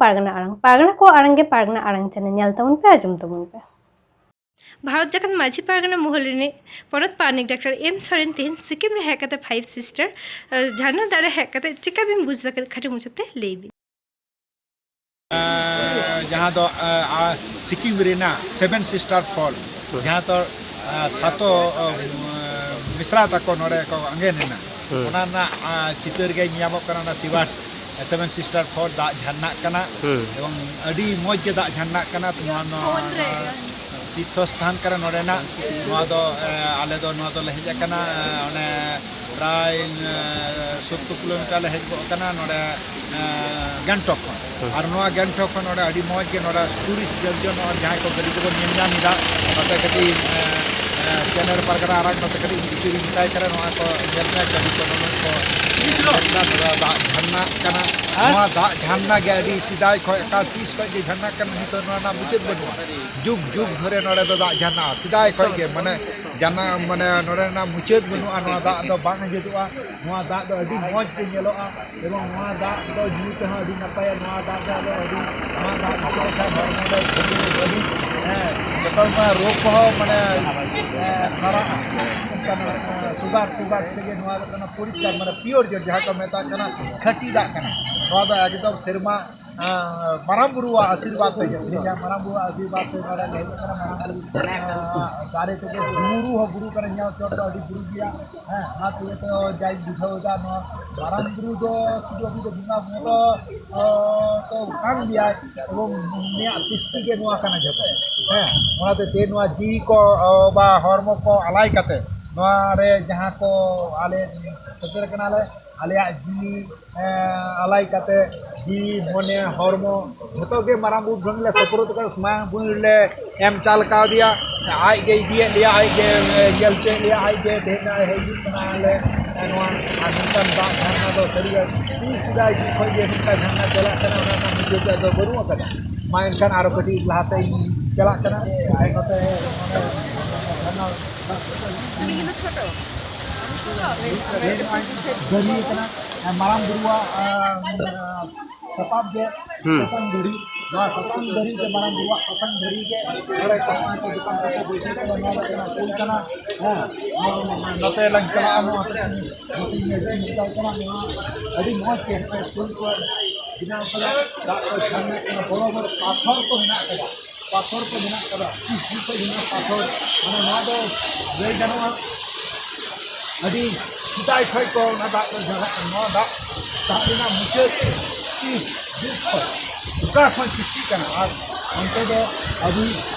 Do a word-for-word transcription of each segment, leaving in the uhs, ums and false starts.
ᱯᱟᱨᱜᱟᱱᱟ ᱟᱲᱟᱝ, ᱯᱟᱨᱜᱟᱱᱟ ᱠᱚ ᱟᱲᱟᱝ ᱜᱮ ᱯᱟᱨᱜᱟᱱᱟ ᱟᱲᱟᱝ ᱪᱮᱱᱮᱞ ᱧᱮᱞ ᱛᱟᱵᱚᱱ ᱯᱮ, ᱟᱸᱡᱚᱢ ᱛᱟᱵᱚᱱ ᱯᱮ᱾ ᱵᱷᱟᱨᱚᱛ ᱡᱟᱠᱟᱛ ᱢᱟᱹᱡᱷᱤ ᱯᱟᱨᱜᱟᱱᱟ ᱢᱚᱦᱚᱞ ᱨᱤᱱᱤᱡ ᱯᱚᱱᱚᱛ ᱯᱟᱨᱟᱱᱤᱠ ᱰᱟᱠᱛᱟᱨ ᱮᱢ ᱥᱚᱨᱮᱱ ᱛᱮᱦᱮᱧ ᱥᱤᱠᱤᱢ ᱨᱮ ᱦᱮᱡ ᱠᱟᱛᱮ ᱯᱷᱟᱭᱤᱵᱷ ᱥᱤᱥᱴᱟᱨ, ᱟᱨ ᱡᱷᱟᱨᱱᱟ ᱫᱟᱜ ᱨᱮ ᱦᱮᱡ ᱠᱟᱛᱮ ᱪᱮᱠᱟ ᱵᱤᱱ ᱵᱩᱡᱽ ᱫᱟ, ᱠᱟᱹᱴᱤᱡ ᱠᱷᱟᱴᱚ ᱢᱟᱪᱷᱟᱛᱮ ᱞᱟᱹᱭ ᱵᱤᱱ᱾ ᱟᱸ, ᱡᱟᱦᱟᱸ ᱫᱚ, ᱟᱸ, ᱟᱸ, ᱥᱤᱠᱤᱢ ᱨᱮᱱᱟᱜ ᱥᱮᱵᱷᱮᱱ ᱥᱤᱥᱴᱟᱨ ᱯᱷᱚᱞ, ᱡᱟᱦᱟᱸ ᱫᱚ, ᱟᱸ, ᱥᱟᱛᱚ, ᱟᱸ, ᱢᱤᱥᱨᱟ ᱛᱟᱠᱚ ᱱᱚᱰᱮ ᱠᱚ ᱟᱸᱜᱮᱱ ᱮᱱᱟ᱾ ᱦᱩᱸ᱾ ᱚᱱᱟ ᱨᱮᱱᱟᱜ, ᱟᱸ, ᱪᱤᱛᱟᱹᱨ ᱜᱮ ᱧᱮᱧᱟᱢᱚᱜ ᱠᱟᱱᱟ, ᱚᱱᱟ ᱥᱤᱵᱟᱴ ᱥᱮᱵᱷᱮᱱ ᱥᱤᱥᱴᱟᱨ ᱯᱷᱚᱞ ᱫᱟᱜ ᱡᱷᱟᱨᱱᱟᱜ ᱠᱟᱱᱟ᱾ ᱦᱩᱸ᱾ ᱮᱵᱚᱝ ᱟᱹᱰᱤ ᱢᱚᱡᱽ ᱜᱮ ᱫᱟᱜ ᱡᱷᱟᱨᱱᱟᱜ ᱠᱟᱱᱟ᱾ ᱱᱚᱣᱟ, ᱱᱚᱣᱟ, ᱯᱷᱳᱱ ᱨᱮ᱾ ᱱᱚᱣᱟ ᱛᱤᱨᱛᱷᱚ ᱥᱛᱷᱟᱱ ᱠᱟᱱᱟ ᱱᱚᱰᱮᱱᱟᱜ᱾ ᱱᱚᱣᱟ ᱫᱚ, ᱮ, ᱟᱞᱮ ᱫᱚ ᱱᱚᱣᱟ ᱫᱚᱞᱮ ᱦᱮᱡ ᱟᱠᱟᱱᱟ, ᱮ, ᱚᱱᱮ ᱯᱨᱟᱭ, ᱮ, ᱥᱳᱛᱛᱳᱨ ᱠᱤᱞᱳᱢᱤᱴᱟᱨ ᱞᱮ ᱦᱮᱡ ᱜᱚᱫ ᱟᱠᱟᱱᱟ ᱱᱚᱰᱮ, ᱮ, ᱜᱮᱝᱴᱚᱠ ᱠᱷᱚᱱ᱾ ᱦᱩᱸ᱾ ᱟᱨ ᱱᱚᱣᱟ ᱜᱮᱝᱴᱚᱠ ᱠᱷᱚᱱ ᱱᱚᱰᱮ ᱟᱹᱰᱤ ᱢᱚᱡᱽ ᱜᱮ ᱱᱚᱰᱮ ᱴᱩᱨᱤᱥᱴ ᱡᱚᱱ, ᱡᱚᱱ ᱱᱚᱜᱼᱚᱭ ᱡᱟᱦᱟᱸᱭ ᱠᱚ ᱜᱟᱹᱰᱤ ᱛᱮᱵᱚᱱ ᱧᱮᱞ ᱧᱟᱢ ᱮᱫᱟ, ᱱᱚᱛᱮ ᱠᱟᱹᱴᱤᱡ, ᱮ, ᱮ, ᱪᱮᱱᱮᱞ ᱯᱟᱨᱜᱟᱱᱟ ᱟᱨᱟᱜ ᱱᱚᱛᱮ ᱠᱟᱹᱴᱤᱡ ᱤᱧ ᱵᱤᱪᱟᱹᱨᱤᱧ ᱢᱮᱛᱟᱭ ᱠᱟᱱᱟ, ᱱᱚᱣᱟ ᱠᱚ ᱧᱮᱞ ᱢᱮ, ᱜᱟᱹᱰᱤ ᱠᱚ ᱱᱚᱰᱮ ᱠᱚ ᱧᱮᱞ ᱮᱫᱟ, ᱱᱚᱰᱮ ᱫᱟᱜ ᱡᱷᱟᱨᱱᱟᱜ ᱠᱟᱱᱟ᱾ ᱦᱮᱸ? ᱱᱚᱣᱟ ᱫᱟᱜ ᱡᱷᱟᱨᱱᱟ ᱜᱮ ᱟᱹᱰᱤ ᱥᱮᱫᱟᱭ ᱠᱷᱚᱱ, ᱮᱠᱟᱞ ᱛᱤᱥ ᱠᱷᱚᱱ ᱡᱮ ᱡᱷᱟᱨᱱᱟᱜ ᱠᱟᱱᱟ, ᱱᱤᱛᱚᱜ ᱱᱚᱣᱟ ᱨᱮᱱᱟᱜ ᱢᱩᱪᱟᱹᱫ ᱵᱟᱹᱱᱩᱜᱼᱟ᱾ ᱡᱩᱜᱽ ᱡᱩᱜᱽ ᱫᱷᱚᱨᱮ ᱱᱚᱰᱮ ᱫᱚ ᱫᱟᱜ ᱡᱷᱟᱨᱱᱟᱜᱼᱟ, ᱥᱮᱫᱟᱭ ᱠᱷᱚᱱ ᱜᱮ, ᱢᱟᱱᱮ ᱡᱟᱱᱟ-, ᱢᱟᱱᱮ ᱱᱚᱰᱮ ᱨᱮᱱᱟᱜ ᱢᱩᱪᱟᱹᱫ ᱵᱟᱹᱱᱩᱜᱼᱟ, ᱱᱚᱣᱟ ᱫᱟᱜ ᱫᱚ ᱵᱟᱝ ᱟᱸᱡᱮᱫᱚᱜᱼᱟ᱾ ᱱᱚᱣᱟ ᱫᱟᱜ ᱫᱚ ᱟᱹᱰᱤ ᱢᱚᱡᱽ ᱜᱮ ᱧᱮᱞᱚᱜᱼᱟ ᱮᱵᱚᱝ ᱱᱚᱣᱟ ᱫᱟᱜ ᱫᱚ ᱧᱩ ᱛᱮᱦᱚᱸ ᱟᱹᱰᱤ ᱱᱟᱯᱟᱭᱟ᱾ ᱱᱚᱣᱟ ᱫᱟᱜ ᱫᱚ ᱟᱫᱚ ᱟᱹᱰᱤ, ᱱᱚᱣᱟ ᱫᱟᱜ ᱧᱩ ᱞᱮᱠᱷᱟᱱ ᱦᱚᱲᱢᱚ ᱫᱚ ᱟᱹᱰᱤ, ᱟᱹᱰᱤ, ᱦᱮᱸ, ᱡᱚᱛᱚ ᱱᱚᱣᱟ ᱨᱳᱜᱽ ᱠᱚᱦᱚᱸ ᱢᱟᱱᱮ, ᱮ, ᱥᱟᱨᱟᱜᱼᱟ᱾ ᱚᱱᱠᱟᱱᱟᱜ, ᱮ, ᱥᱩᱜᱟᱨ ᱴᱩᱜᱟᱨ ᱛᱮᱜᱮ ᱱᱚᱣᱟ ᱫᱚ ᱠᱟᱱᱟ ᱯᱚᱨᱤᱥᱠᱟᱨ, ᱢᱟᱱᱮ ᱯᱤᱭᱳᱨ ᱡᱚᱞ ᱡᱟᱦᱟᱸ ᱠᱚ ᱢᱮᱛᱟᱜ ᱠᱟᱱᱟ ᱠᱷᱟᱹᱴᱤ ᱫᱟᱜ ᱠᱟᱱᱟ᱾ ᱱᱚᱣᱟ ᱫᱚ ᱮᱠᱫᱚᱢ ᱥᱮᱨᱢᱟ ᱟᱸ, ᱢᱟᱨᱟᱝ ᱵᱩᱨᱩᱣᱟᱜ ᱟᱥᱤᱨᱵᱟᱫᱽ ᱛᱮᱜᱮ, ᱡᱟᱦᱟᱸ ᱢᱟᱨᱟᱝ ᱵᱩᱨᱩᱣᱟᱜ ᱟᱥᱤᱨᱵᱟᱫᱽ ᱛᱮ ᱱᱚᱰᱮ ᱞᱮ ᱦᱮᱡ ᱟᱠᱟᱱᱟ᱾ ᱢᱟᱨᱟᱝ ᱵᱩᱨᱩ, ᱟᱸ, ᱫᱟᱨᱮ ᱛᱮᱜᱮ, ᱵᱩᱨᱩ ᱦᱚᱸ ᱵᱩᱨᱩ ᱠᱟᱱᱟ, ᱧᱮᱞ ᱪᱚᱴ ᱫᱚ ᱟᱹᱰᱤ ᱵᱩᱨᱩ ᱜᱮᱭᱟ᱾ ᱦᱮᱸ, ᱚᱱᱟ ᱛᱮᱜᱮ ᱛᱚ ᱡᱟᱧ ᱵᱩᱡᱷᱟᱹᱣ ᱮᱫᱟ, ᱱᱚᱣᱟ ᱢᱟᱨᱟᱝ ᱵᱩᱨᱩ ᱫᱚ ᱥᱩᱫᱷᱩ ᱟᱵᱚ ᱫᱚ ᱵᱚᱸᱜᱟ ᱵᱩᱨᱩ ᱫᱚ, ᱚ, ᱛᱚ ᱠᱟᱱ ᱜᱮᱭᱟᱭ, ᱮᱵᱚᱝ ᱩᱱᱤᱭᱟᱜ ᱥᱨᱤᱥᱴᱤ ᱜᱮ ᱱᱚᱣᱟ ᱠᱟᱱᱟ ᱡᱷᱚᱛᱚ᱾ ᱦᱮᱸ, ᱚᱱᱟᱛᱮ ᱛᱮ ᱱᱚᱣᱟ ᱡᱤᱣᱤ ᱠᱚ, ᱚ, ᱵᱟ ᱦᱚᱲᱢᱚ ᱠᱚ ᱟᱞᱟᱭ ᱠᱟᱛᱮ ᱱᱚᱣᱟ ᱨᱮ ᱡᱟᱦᱟᱸ ᱠᱚ ᱟᱞᱮ ᱥᱮᱴᱮᱨ ᱠᱟᱱᱟᱞᱮ, ᱟᱞᱮᱭᱟᱜ ᱡᱤᱣᱤ ᱮᱸ, ᱟᱞᱟᱭ ᱠᱟᱛᱮ ᱡᱤᱣᱤ, ᱢᱚᱱᱮ, ᱦᱚᱲᱢᱚ ᱡᱷᱚᱛᱚ ᱜᱮ ᱢᱟᱨᱟᱝ ᱵᱩᱨᱩ ᱴᱷᱮᱱ ᱞᱮ ᱥᱳᱯᱨᱳᱫ ᱠᱟᱫᱟ, ᱢᱟᱨᱟᱝ ᱵᱩᱨᱩ ᱞᱮ ᱮᱢ ᱪᱟᱞ ᱠᱟᱣᱫᱮᱭᱟ᱾ ᱟᱡ ᱜᱮ ᱤᱫᱤᱭᱮᱫ ᱞᱮᱭᱟ, ᱟᱡ ᱜᱮ, ᱮ, ᱧᱮᱞ ᱦᱚᱪᱚᱭᱮᱫ ᱞᱮᱭᱟ, ᱟᱡ ᱜᱮ ᱛᱮᱦᱮᱧ ᱱᱚᱜᱼᱚᱭ ᱦᱤᱡᱩᱜ ᱠᱟᱱᱟ᱾ ᱟᱞᱮ, ᱮ, ᱱᱚᱣᱟ ᱟᱨ ᱱᱚᱝᱠᱟᱱ ᱫᱟᱜ ᱡᱷᱟᱨᱱᱟ ᱫᱚ ᱥᱟᱹᱨᱤᱜᱮ ᱟᱹᱰᱤ ᱥᱮᱫᱟᱭ ᱡᱩᱜᱽ ᱠᱷᱚᱱ ᱜᱮ ᱱᱚᱝᱠᱟ ᱡᱷᱟᱨᱱᱟ ᱪᱟᱞᱟᱜ ᱠᱟᱱᱟ, ᱚᱱᱟ ᱨᱮᱱᱟᱜ ᱢᱩᱪᱟᱹᱫ ᱫᱚ ᱟᱫᱚ ᱵᱟᱹᱱᱩᱜ ᱟᱠᱟᱫᱟ᱾ ᱢᱟ ᱮᱱᱠᱷᱟᱱ ᱟᱨᱚ ᱠᱟᱹᱴᱤᱡ ᱞᱟᱦᱟ ᱥᱮᱫ ᱤᱧ ᱪᱟᱞᱟᱜ ᱠᱟᱱᱟ᱾ ᱟᱨ ᱱᱚᱛᱮ ᱡᱷᱟᱨᱱᱟ ᱫᱟᱨᱮ ᱠᱟᱱᱟ, ᱢᱟᱨᱟᱝ ᱵᱩᱨᱩᱣᱟᱜ, ᱟᱸ, ᱥᱟᱯᱟᱵ ᱜᱮ ᱦᱩᱸ᱾ ᱥᱟᱥᱟᱝ ᱫᱷᱤᱨᱤ, ᱱᱚᱣᱟ ᱥᱟᱥᱟᱝ ᱫᱷᱤᱨᱤ ᱜᱮ ᱢᱟᱨᱟᱝ ᱵᱩᱨᱩᱣᱟᱜ ᱥᱟᱥᱟᱝ ᱫᱷᱤᱨᱤ ᱜᱮ ᱱᱚᱰᱮ ᱠᱚ ᱦᱚᱸᱜᱼᱚᱭ ᱠᱚ ᱫᱚᱠᱟᱱ ᱠᱚᱠᱚ ᱵᱟᱹᱭᱥᱟᱹᱣ ᱠᱟᱫᱟ᱾ ᱱᱚᱣᱟ ᱫᱚ ᱠᱟᱱᱟ ᱯᱩᱱ ᱠᱟᱱᱟ᱾ ᱦᱮᱸ, ᱱᱚᱛᱮ ᱞᱟᱝ ᱪᱟᱞᱟᱜᱼᱟ, ᱱᱚᱣᱟ ᱦᱚᱸ ᱱᱚᱛᱮ ᱧᱮᱞ ᱫᱚᱧ ᱢᱮᱛᱟᱭ ᱠᱟᱱᱟ, ᱱᱚᱣᱟ ᱟᱹᱰᱤ ᱢᱚᱡᱽ ᱜᱮ ᱱᱚᱜᱼᱚᱭ ᱯᱩᱱ ᱠᱚ ᱵᱮᱱᱟᱣ ᱠᱟᱫᱟ, ᱫᱟᱜ ᱠᱚ ᱡᱷᱟᱨᱱᱟᱜ ᱠᱟᱱᱟ, ᱵᱚᱲᱚ ᱵᱚᱲᱚ ᱯᱟᱛᱷᱚᱨ ᱠᱚ ᱢᱮᱱᱟᱜ ᱠᱟᱫᱟ᱾ ᱯᱟᱛᱷᱚᱨ ᱠᱚ ᱢᱮᱱᱟᱜ ᱠᱟᱫᱟ, ᱛᱤᱥ ᱡᱩᱜᱽ ᱠᱷᱚᱱ ᱢᱮᱱᱟᱜ ᱯᱟᱛᱷᱚᱨ, ᱢᱟᱱᱮ ᱱᱚᱣᱟ ᱫᱚ ᱞᱟᱹᱭ ᱜᱟᱱᱚᱜᱼᱟ ᱟᱹᱰᱤ ᱥᱮᱫᱟᱭ ᱠᱷᱚᱱ ᱠᱚ ᱚᱱᱟ ᱫᱟᱜ ᱫᱚ ᱡᱷᱟᱨᱟᱜ ᱠᱟᱱᱟ᱾ ᱱᱚᱣᱟ ᱫᱟᱜ, ᱫᱟᱜ ᱨᱮᱱᱟᱜ ᱢᱩᱪᱟᱹᱫ ᱛᱤᱥ ᱡᱩᱜᱽ ᱠᱷᱚᱱ ᱚᱠᱟ ᱠᱷᱚᱱ ᱥᱨᱤᱥᱴᱤ ᱠᱟᱱᱟ, ᱟᱨ ᱚᱱᱛᱮ ᱫᱚ ᱟᱵᱚ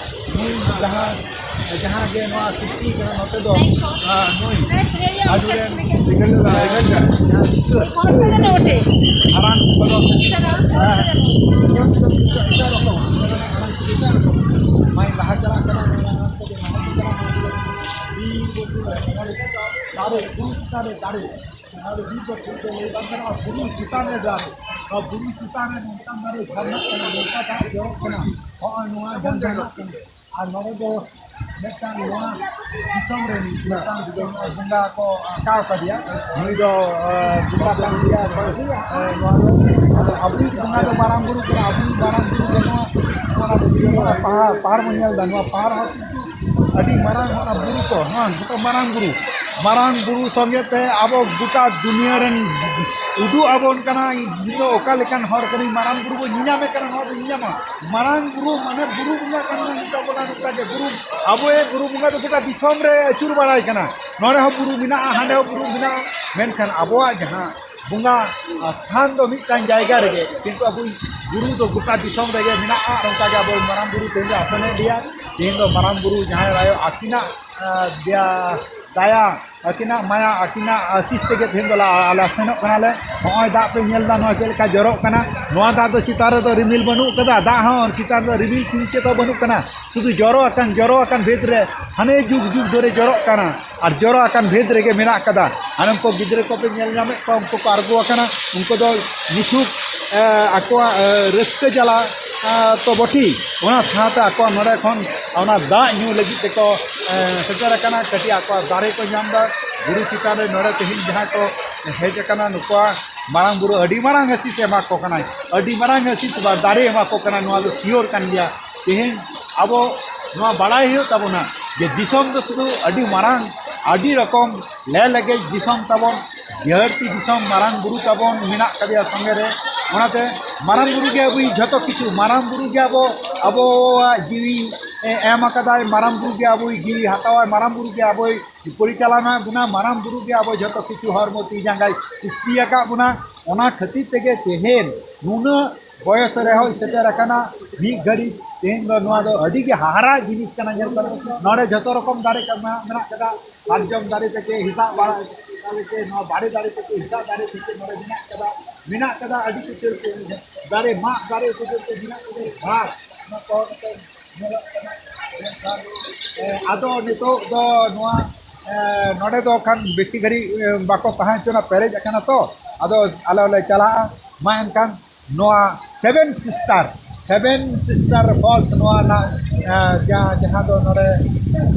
ᱱᱩᱭ ᱡᱟᱦᱟᱸ, ᱡᱟᱦᱟᱸ ᱜᱮ ᱱᱚᱣᱟ ᱥᱨᱤᱥᱴᱤ ᱠᱟᱱᱟ, ᱱᱚᱛᱮ ᱫᱚ, ᱟᱨ ᱱᱩᱭ ᱟᱵᱚᱨᱮᱱ ᱡᱟᱦᱟᱸ ᱪᱤᱛᱟᱹᱨ ᱢᱟᱨᱟᱝ ᱠᱚᱫᱚ, ᱦᱮᱸ, ᱮᱴᱟᱜ ᱨᱚᱠᱚᱢ, ᱮᱴᱟᱜ ᱨᱚᱠᱚᱢ᱾ ᱢᱟᱭ ᱞᱟᱦᱟ ᱪᱟᱞᱟᱜ ᱠᱟᱱᱟ, ᱵᱤᱨ ᱵᱩᱨᱩ ᱨᱮ, ᱫᱟᱨᱮ, ᱵᱩᱨᱩ ᱪᱮᱛᱟᱱ ᱨᱮ ᱫᱟᱨᱮ, ᱟᱨ ᱵᱤᱨ ᱫᱚ ᱵᱩᱨᱩ ᱫᱚ ᱞᱟᱹᱭ ᱵᱟᱝ ᱜᱟᱱᱚᱜᱼᱟ, ᱵᱩᱨᱩ ᱪᱮᱛᱟᱱ ᱨᱮ ᱫᱟᱨᱮ, ᱱᱚᱣᱟ ᱵᱩᱨᱩ ᱪᱮᱛᱟᱱ ᱨᱮ ᱱᱚᱝᱠᱟᱱ ᱫᱟᱨᱮ ᱡᱷᱟᱨᱱᱟᱜ ᱠᱟᱱᱟ, ᱱᱚᱝᱠᱟ ᱫᱟᱜ ᱡᱚᱨᱚᱜ ᱠᱟᱱᱟ, ᱦᱚᱸᱜᱼᱚᱭ ᱱᱚᱣᱟ ᱡᱷᱟᱨᱱᱟᱜ ᱠᱟᱱᱟ᱾ ᱟᱨ ᱱᱚᱰᱮ ᱫᱚ ᱢᱤᱫᱴᱟᱝ ᱱᱚᱣᱟ ᱫᱤᱥᱚᱢ ᱨᱮ ᱢᱤᱫᱴᱟᱝ ᱵᱚᱸᱜᱟ ᱠᱚ ᱟᱸᱠᱟᱣ ᱠᱟᱫᱮᱭᱟ᱾ ᱱᱩᱭ ᱫᱚ, ᱮ, ᱵᱚᱸᱜᱟ ᱠᱟᱱ ᱜᱮᱭᱟ᱾ ᱮ, ᱱᱚᱣᱟ ᱫᱚ, ᱟᱫᱚ ᱟᱵᱚᱭᱤᱡ ᱵᱚᱸᱜᱟ ᱫᱚ ᱢᱟᱨᱟᱝ ᱵᱩᱨᱩ ᱠᱟᱱᱟ᱾ ᱟᱵᱚᱭᱤᱡ ᱢᱟᱨᱟᱝ ᱵᱩᱨᱩ ᱫᱚ ᱱᱚᱣᱟ, ᱱᱚᱣᱟ ᱯᱟᱦᱟᱲ, ᱯᱟᱦᱟᱲ ᱵᱚᱱ ᱧᱮᱞ ᱮᱫᱟ᱾ ᱱᱚᱣᱟ ᱯᱟᱦᱟᱲ ᱦᱚᱸ ᱠᱤᱱᱛᱩ ᱟᱹᱰᱤ ᱢᱟᱨᱟᱝ, ᱚᱱᱟ ᱵᱩᱨᱩ ᱠᱚ, ᱦᱮᱸ, ᱡᱚᱛᱚ ᱢᱟᱨᱟᱝ ᱵᱩᱨᱩ᱾ ᱢᱟᱨᱟᱝ ᱵᱩᱨᱩ ᱥᱚᱸᱜᱮ ᱛᱮ ᱟᱵᱚ ᱜᱚᱴᱟ ᱫᱩᱱᱤᱭᱟᱹ ᱨᱮᱱ ᱩᱫᱩᱜ ᱟᱵᱚᱱ ᱠᱟᱱᱟ, ᱤᱧ ᱫᱚ ᱚᱠᱟ ᱞᱮᱠᱟᱱ ᱦᱚᱲ ᱠᱟᱹᱱᱟᱹᱧ᱾ ᱢᱟᱨᱟᱝ ᱵᱩᱨᱩ ᱵᱚᱱ ᱧᱮᱧᱟᱢᱮ ᱠᱟᱱᱟ, ᱱᱚᱣᱟ ᱵᱚᱱ ᱧᱮᱧᱟᱢᱟ᱾ ᱢᱟᱨᱟᱝ ᱵᱩᱨᱩ ᱢᱟᱱᱮ ᱵᱩᱨᱩ ᱵᱚᱸᱜᱟ ᱠᱟᱱ ᱢᱮᱱᱛᱮ ᱟᱵᱚ ᱱᱚᱝᱠᱟ ᱜᱮ ᱵᱩᱨᱩ, ᱟᱵᱚᱭᱤᱡ ᱵᱩᱨᱩ ᱵᱚᱸᱜᱟ ᱫᱚ ᱜᱚᱴᱟ ᱫᱤᱥᱚᱢ ᱨᱮ ᱟᱹᱪᱩᱨ ᱵᱟᱲᱟᱭ ᱠᱟᱱᱟ᱾ ᱱᱚᱰᱮ ᱦᱚᱸ ᱵᱩᱨᱩ ᱢᱮᱱᱟᱜᱼᱟ, ᱦᱟᱸᱰᱮ ᱦᱚᱸ ᱵᱩᱨᱩ ᱢᱮᱱᱟᱜᱼᱟ, ᱢᱮᱱᱠᱷᱟᱱ ᱟᱵᱚᱣᱟᱜ ᱡᱟᱦᱟᱸ ᱵᱚᱸᱜᱟ ᱥᱛᱷᱟᱱ ᱫᱚ ᱢᱤᱫᱴᱟᱝ ᱡᱟᱭᱜᱟ ᱨᱮᱜᱮ, ᱠᱤᱱᱛᱩ ᱟᱵᱚᱭᱤᱡ ᱵᱩᱨᱩ ᱫᱚ ᱜᱚᱴᱟ ᱫᱤᱥᱚᱢ ᱨᱮᱜᱮ ᱢᱮᱱᱟᱜᱼᱟ᱾ ᱟᱨ ᱚᱱᱠᱟ ᱜᱮ ᱟᱵᱚ ᱢᱟᱨᱟᱝ ᱵᱩᱨᱩ ᱛᱮᱦᱮᱧ ᱫᱚ ᱟᱥᱮᱱᱮᱫ ᱞᱮᱭᱟ, ᱛᱮᱦᱮᱧ ᱫᱚ ᱢᱟᱨᱟᱝ ᱵᱩᱨᱩ ᱡᱟᱦᱮᱨ ᱟᱭᱳ ᱟᱹᱠᱤᱱᱟᱜ, ᱟᱸ, ᱫᱮᱭᱟ ᱫᱟᱭᱟ, ᱟᱹᱠᱤᱱᱟᱜ ᱢᱟᱭᱟ, ᱟᱹᱠᱤᱱᱟᱜ ᱟᱥᱤᱥ ᱛᱮᱜᱮ ᱛᱮᱦᱮᱧ ᱫᱚ ᱞᱟ-, ᱟᱞᱮ ᱥᱮᱱᱚᱜ ᱠᱟᱱᱟᱞᱮ᱾ ᱱᱚᱜᱼᱚᱭ ᱫᱟᱜ ᱯᱮ ᱧᱮᱞ ᱮᱫᱟ, ᱱᱚᱣᱟ ᱪᱮᱫ ᱞᱮᱠᱟ ᱡᱚᱨᱚᱜ ᱠᱟᱱᱟ᱾ ᱱᱚᱣᱟ ᱫᱟᱜ ᱫᱚ ᱪᱮᱛᱟᱱ ᱨᱮᱫᱚ ᱨᱤᱢᱤᱞ ᱵᱟᱹᱱᱩᱜ ᱠᱟᱫᱟ, ᱫᱟᱜ ᱦᱚᱸ ᱪᱮᱛᱟᱱ ᱨᱮ ᱨᱤᱢᱤᱞ ᱪᱤᱞ ᱪᱮᱫ ᱦᱚᱸ ᱵᱟᱹᱱᱩᱜ ᱠᱟᱱᱟ, ᱥᱩᱫᱷᱩ ᱡᱚᱨᱚ ᱟᱠᱟᱱ, ᱡᱚᱨᱚ ᱟᱠᱟᱱ ᱵᱷᱮᱫ ᱨᱮ ᱦᱟᱱᱮ ᱡᱩᱜᱽ ᱡᱩᱜᱽ ᱫᱷᱚᱨᱮ ᱡᱚᱨᱚᱜ ᱠᱟᱱᱟ᱾ ᱟᱨ ᱡᱚᱨᱚ ᱟᱠᱟᱱ ᱵᱷᱮᱫ ᱨᱮᱜᱮ ᱢᱮᱱᱟᱜ ᱠᱟᱫᱟ᱾ ᱦᱟᱱᱮ ᱩᱱᱠᱩ ᱜᱤᱫᱽᱨᱟᱹ ᱠᱚᱯᱮ ᱧᱮᱞ ᱧᱟᱢᱮᱫ ᱠᱚᱣᱟ, ᱩᱱᱠᱩ ᱠᱚ ᱟᱬᱜᱚ ᱟᱠᱟᱱᱟ, ᱩᱱᱠᱩ ᱫᱚ ᱱᱤᱪᱷᱩᱠ, ᱮ, ᱟᱠᱚᱣᱟᱜ, ᱮ, ᱨᱟᱹᱥᱠᱟᱹ ᱡᱟᱞᱟ, ᱮ, ᱛᱚ ᱵᱚᱴᱷᱤ, ᱚᱱᱟ ᱥᱟᱶᱛᱮ ᱟᱠᱚᱣᱟᱜ ᱱᱚᱰᱮ ᱠᱷᱚᱱ ᱚᱱᱟ ᱫᱟᱜ ᱧᱩ ᱞᱟᱹᱜᱤᱫ ᱛᱮᱠᱚ, ᱮ, ᱥᱮᱴᱮᱨ ᱟᱠᱟᱱᱟ᱾ ᱠᱟᱹᱴᱤᱡ ᱟᱠᱚᱣᱟᱜ ᱫᱟᱨᱮ ᱠᱚ ᱧᱟᱢ ᱮᱫᱟ ᱵᱩᱨᱩ ᱪᱮᱛᱟᱱ ᱨᱮ᱾ ᱱᱚᱰᱮ ᱛᱮᱦᱮᱧ ᱡᱟᱦᱟᱸ ᱠᱚ ᱦᱮᱡ ᱟᱠᱟᱱᱟ, ᱱᱩᱠᱩᱣᱟᱜ ᱢᱟᱨᱟᱝ ᱵᱩᱨᱩ ᱟᱹᱰᱤ ᱢᱟᱨᱟᱝ ᱟᱹᱥᱤᱥ ᱮ ᱮᱢᱟ ᱠᱚ ᱠᱟᱱᱟᱭ, ᱟᱹᱰᱤ ᱢᱟᱨᱟᱝ ᱟᱹᱥᱤᱥ ᱵᱟ ᱫᱟᱲᱮ ᱮᱢᱟ ᱠᱚ ᱠᱟᱱᱟ, ᱱᱚᱣᱟ ᱫᱚ ᱥᱤᱭᱳᱨ ᱠᱟᱱ ᱜᱮᱭᱟ᱾ ᱛᱮᱦᱮᱧ ᱟᱵᱚ ᱱᱚᱣᱟ ᱵᱟᱲᱟᱭ ᱦᱩᱭᱩᱜ ᱛᱟᱵᱚᱱᱟ ᱡᱮ ᱫᱤᱥᱚᱢ ᱫᱚ ᱥᱩᱫᱷᱩ ᱟᱹᱰᱤ ᱢᱟᱨᱟᱝ, ᱟᱹᱰᱤ ᱨᱚᱠᱚᱢ ᱞᱮ ᱞᱮᱜᱮᱡ ᱫᱤᱥᱚᱢ ᱛᱟᱵᱚᱱ, ᱡᱟᱹᱛᱤ ᱫᱤᱥᱚᱢ ᱢᱟᱨᱟᱝ ᱵᱩᱨᱩ ᱛᱟᱵᱚᱱ ᱢᱮᱱᱟᱜ ᱠᱟᱫᱮᱭᱟ ᱥᱚᱸᱜᱮ ᱨᱮ᱾ ᱚᱱᱟᱛᱮ ᱢᱟᱨᱟᱝ ᱵᱩᱨᱩ ᱜᱮ ᱟᱵᱚᱭᱤᱡ ᱡᱷᱚᱛᱚ ᱠᱤᱪᱷᱩ, ᱢᱟᱨᱟᱝ ᱵᱩᱨᱩ ᱜᱮ ᱟᱵᱚ, ᱟᱵᱚᱣᱟᱜ ᱡᱤᱣᱤ ᱮ, ᱮᱢ ᱟᱠᱟᱫᱟᱭ, ᱢᱟᱨᱟᱝ ᱵᱩᱨᱩ ᱜᱮ ᱟᱵᱚᱭᱤᱡ ᱡᱤᱣᱤ ᱦᱟᱛᱟᱣᱟᱭ, ᱢᱟᱨᱟᱝ ᱵᱩᱨᱩ ᱜᱮ ᱟᱵᱚᱭ ᱯᱚᱨᱤᱪᱟᱞᱚᱱᱟ ᱵᱚᱱᱟ, ᱢᱟᱨᱟᱝ ᱵᱩᱨᱩ ᱜᱮ ᱟᱵᱚ ᱡᱷᱚᱛᱚ ᱠᱤᱪᱷᱩ ᱦᱚᱲᱢᱚ ᱛᱤ ᱡᱟᱸᱜᱟᱭ ᱥᱨᱤᱥᱴᱤ ᱟᱠᱟᱫ ᱵᱚᱱᱟ᱾ ᱚᱱᱟ ᱠᱷᱟᱹᱛᱤᱨ ᱛᱮᱜᱮ ᱛᱮᱦᱮᱧ ᱱᱩᱱᱟᱹᱜ ᱵᱚᱭᱚᱥ ᱨᱮᱦᱚᱸᱭ ᱥᱮᱴᱮᱨ ᱟᱠᱟᱱᱟ᱾ ᱢᱤᱫ ᱜᱷᱟᱹᱲᱤᱡ ᱛᱮᱦᱮᱧ ᱫᱚ ᱱᱚᱣᱟ ᱫᱚ ᱟᱹᱰᱤ ᱜᱮ ᱦᱟᱦᱟᱲᱟ ᱡᱤᱱᱤᱥ ᱠᱟᱱᱟ᱾ ᱧᱮᱞ ᱠᱟᱱᱟ ᱱᱚᱰᱮ ᱡᱷᱚᱛᱚ ᱨᱚᱠᱚᱢ ᱫᱟᱨᱮ ᱠᱚ ᱢᱮᱱᱟᱜ, ᱢᱮᱱᱟᱜ ᱠᱟᱫᱟ, ᱥᱟᱨᱡᱚᱢ ᱫᱟᱨᱮ ᱛᱷᱮᱠᱮ ᱦᱮᱸᱥᱟᱜ ᱵᱟᱲᱟ ᱫᱟᱨᱮ ᱛᱮ, ᱱᱚᱣᱟ ᱵᱟᱲᱮ ᱫᱟᱨᱮ ᱛᱷᱮᱠᱮ ᱦᱮᱸᱥᱟᱜ ᱫᱟᱨᱮ ᱛᱷᱮᱠᱮ ᱱᱚᱰᱮ ᱢᱮᱱᱟᱜ ᱠᱟᱫᱟ, ᱢᱮᱱᱟᱜ ᱠᱟᱫᱟ ᱟᱹᱰᱤ ᱠᱤᱪᱷᱩ ᱫᱟᱨᱮ, ᱢᱟᱜ ᱫᱟᱨᱮ ᱯᱚᱨᱡᱚᱱᱛᱚ ᱢᱮᱱᱟᱜ ᱠᱟᱫᱟ᱾ ᱜᱷᱟᱥ ᱚᱱᱟ ᱠᱚ ᱠᱟᱛᱮ ᱧᱮᱞᱚᱜ ᱠᱟᱱᱟ᱾ ᱢᱮᱱᱠᱷᱟᱱ, ᱮ, ᱟᱫᱚ ᱱᱤᱛᱚᱜ ᱫᱚ ᱱᱚᱣᱟ, ᱮ, ᱱᱚᱰᱮ ᱫᱚ ᱠᱷᱟᱱ ᱵᱮᱥᱤ ᱜᱷᱟᱹᱲᱤᱡ, ᱮ, ᱵᱟᱠᱚ ᱛᱟᱦᱮᱸ ᱦᱚᱪᱚᱱᱟ, ᱯᱮᱨᱮᱡ ᱟᱠᱟᱱᱟ ᱛᱚ᱾ ᱟᱫᱚ ᱟᱞᱮ ᱞᱮ ᱪᱟᱞᱟᱜᱼᱟ᱾ ᱢᱟ ᱮᱱᱠᱷᱟᱱ ᱱᱚᱣᱟ seven sister, seven sister falls ᱱᱚᱣᱟ ᱨᱮᱱᱟᱜ, ᱮ, ᱡᱟᱦᱟᱸ, ᱡᱟᱦᱟᱸ ᱫᱚ ᱱᱚᱰᱮ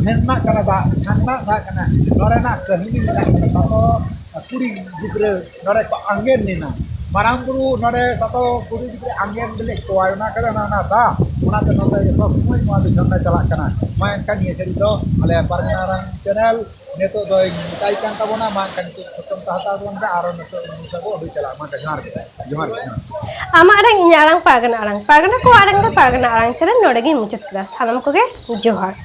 ᱡᱷᱟᱨᱱᱟᱜ ᱠᱟᱱᱟ ᱫᱟᱜ, ᱡᱷᱟᱨᱱᱟᱜ ᱫᱟᱜ ᱠᱟᱱᱟ, ᱱᱚᱰᱮᱱᱟᱜ ᱠᱟᱹᱦᱱᱤ ᱢᱮᱱᱟᱜ ᱠᱟᱫᱟ᱾ ᱛᱟᱨᱯᱚᱨ ᱠᱩᱲᱤ ᱜᱤᱫᱽᱨᱟᱹ ᱱᱚᱰᱮ ᱠᱚ ᱟᱸᱜᱮᱱ ᱞᱮᱱᱟ᱾ ᱢᱟᱨᱟᱝ ᱵᱩᱨᱩ ᱱᱚᱰᱮ ᱛᱟᱛᱚ ᱠᱩᱲᱤ ᱜᱤᱫᱽᱨᱟᱹ ᱟᱸᱜᱮᱱ ᱞᱮᱫ ᱠᱚᱣᱟᱭ, ᱚᱱᱟ ᱠᱟᱛᱮ ᱚᱱᱟ, ᱚᱱᱟ ᱫᱟᱜ, ᱚᱱᱟᱛᱮ ᱱᱚᱰᱮ ᱡᱚᱛᱚ ᱥᱚᱢᱚᱭ ᱱᱚᱣᱟ ᱫᱚ ᱡᱷᱚᱨᱱᱟ ᱪᱟᱞᱟᱜ ᱠᱟᱱᱟ᱾ ᱢᱟ ᱮᱱᱠᱷᱟᱱ ᱱᱤᱭᱟᱹ ᱜᱷᱟᱹᱲᱤᱡ ᱫᱚ ᱟᱞᱮ ᱯᱟᱨᱜᱟᱱᱟ ᱨᱟᱝ ᱪᱮᱱᱮᱞ ᱱᱤᱛᱚᱜ ᱫᱚᱭ ᱢᱮᱛᱟᱭ ᱠᱟᱱ ᱛᱟᱵᱚᱱᱟ, ᱢᱟ ᱮᱱᱠᱷᱟᱱ ᱱᱤᱛᱚᱜ ᱯᱨᱚᱛᱷᱚᱢ ᱯᱟᱦᱴᱟ ᱛᱟᱵᱚᱱ ᱯᱮ, ᱟᱨᱚ ᱱᱤᱛᱚᱜ ᱱᱤᱭᱟᱹ ᱥᱟᱵᱚ ᱟᱹᱰᱤ ᱪᱟᱞᱟᱜ ᱢᱟ᱾ ᱡᱚᱦᱟᱨ ᱜᱮ, ᱡᱚᱦᱟᱨ ᱜᱮ, ᱡᱚᱦᱟᱨ ᱜᱮ᱾ ᱟᱢᱟᱜ ᱟᱲᱟᱝ, ᱤᱧᱟᱹᱜ ᱟᱲᱟᱝ, ᱯᱟᱨᱜᱟᱱᱟ ᱟᱲᱟᱝ, ᱯᱟᱨᱜᱟᱱᱟ ᱠᱚᱣᱟᱜ ᱟᱲᱟᱝ ᱫᱚ ᱯᱟᱨᱜᱟᱱᱟ ᱟᱲᱟᱝ ᱪᱮᱱᱮᱞ ᱱᱚᱰᱮ ᱜᱤᱧ ᱢᱩᱪᱟᱹᱫ ᱠᱮᱫᱟ᱾ ᱥᱟᱱᱟᱢ ᱠᱚᱜᱮ ᱡᱚᱦᱟᱨ᱾